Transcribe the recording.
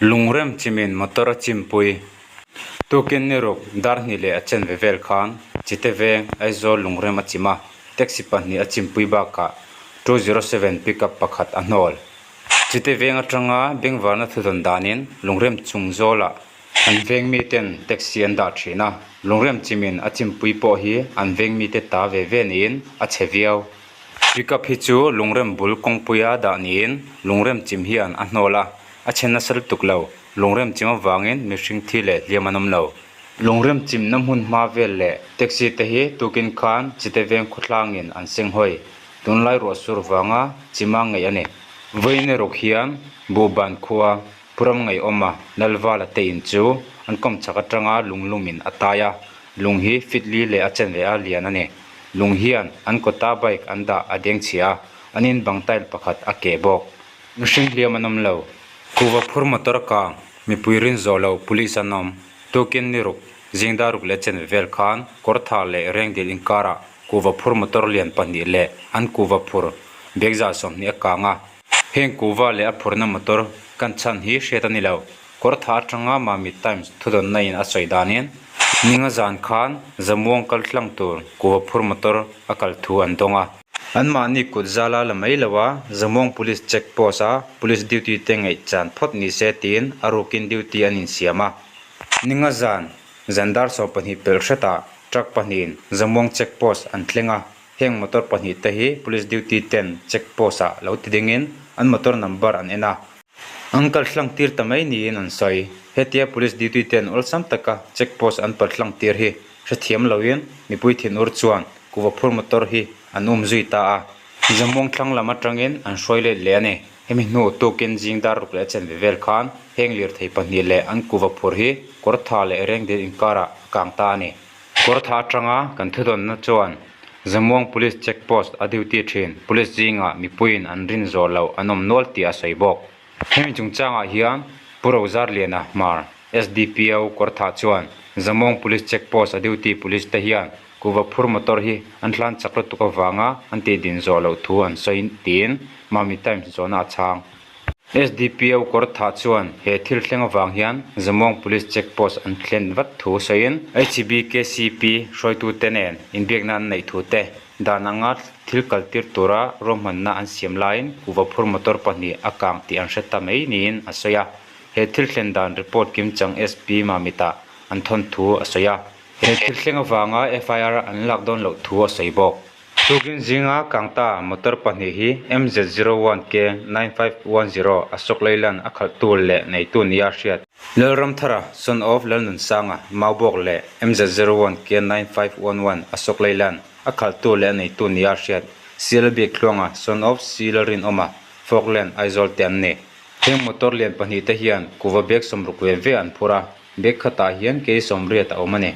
Lungrem chimin motor a chimpui. Tukin ni ruk dar hnih leh a chen ve vel khan Chite veng Aizawl lungrem a chim a, taxi pahnih a chimpui bakah 207 pickup pakhat a hnawl. Chite veng atanga bengvarna thudawn danin lungrem chung zawlah an veng miten taxi an dah thin a, lungrem chimin a chimpui pawh hi an veng mite ta ve ve niin a chhe viau. Pickup hi chu lungrem bul kawngpuia dah niin lungrem chim hian a hnawl a, a chhe nasa lutuk lo. Lungrem chim avangin mihring thi leh hliam an awm lo. Lungrem chimna hmun hma vel leh taxi te hi tukin khan Chite veng khawthlangin an senghawi. Tunlai ruah sur vanga chima ngaih a ni. Vawiin erawh hian Buhban khua Puram ngaihawma Lalvala te in chu an kawmchhak atanga lunglumin a tai a, lung hi fit li leh a chen ve a lian a ni. Lung hian an kawta bike an dah a deng chhia a, an in bang tile pakhat a keh bawk. Mihring hliam an awm lo. Kuhva phur motor kang, mipui rin zawh lo police an awm. Tukin ni ruk, zingdar ruk leh chen ve vel khan Kawrthah leh Rengdil inkarah kuhva phur motor lian pahnih leh an kuhva phur bag 20 a kang a. Heng kuhva leh a phurna motor kan chhan hi hriat a ni lo. Kawrthah atanga Mamit Times thudawnna in a sawi danin ninga zan khan Zamuang kal tlang tur kuhva phur motor a kal thu an dawng a. Anmahni kut zala la mai lo a, Zamuang Police Check Post a Police duty te ngaih chan phawt ni se tiin a rukin duty an insiam a. Ninga zan zan dar 12 pelh hretah truck pahnihin Zamuang Check Post an thleng a. Heng motor pahnih te hi police duty ten check post ah lo ti dingin an motor number an en a, an kal hlang tir ta mai niin an sawi. Hetia police duty ten awlsam taka check post an pal hlang tir hi hrethiam loin mipui thinur chuan kuhva phur motor hi an um zui ta a. Zamuang thlang lam atangin an hruai let leh a ni. Hemi hnu tukin zing dar ruk leh a chen ve vel khan heng lirthei pahnih leh an kuhva phur hi kawrtha leh rengdil inkarah a kang ta a ni. Kawrtha atanga kan thudawnna chuan Zamuang Police Check Post a duty thin Police zingah mipuiin an rin zawh loh an awm nual tih a sawi bawk. Hemi chungchangah hian Pu Rozarliana Hmar, SDPO Kawrtha chuan Zamuang Police Check Post a duty Police te hian kuhva phur motor hi an hlan chak lutuk avanga an tihdin zawh loh thu an sawi tiin Mami Times zawhna a chhang. SDPO Kawrthah chuan he thil thleng avang hian Zamuang Police Check Post an thlen vat thu sawiin HBKCP hruaitute nen inbiakna an neih thu te, dan anga thil kaltir tura ruahmanna an siam laiin kuhva phur motor pahnih a kang tih an hre ta mai niin a sawi a. He thil thlen dan report kimchang SP Mamit-ah an thawn thu a sawi a. He thil thleng avanga FIR an lak dawn loh thu a sawi bawk. Tukin zinga Kangta motor pahnih hi MZ01K 9510 Ashok Leyland a khalhtu leh neitu nia hriat. Lalramthara, son of Lalnunsanga, Maubawk leh MZ01K 9511 Ashok Leyland a khalhtu leh a neitu nia hriat. CL Biaktluanga, son of C Lalrinawma, Falkland, Aizawl te an ni. Heng motor lian pahnih te hian kuhva bag 60 ve ve an phur a, bag khatah hian kei 80 a awm a ni.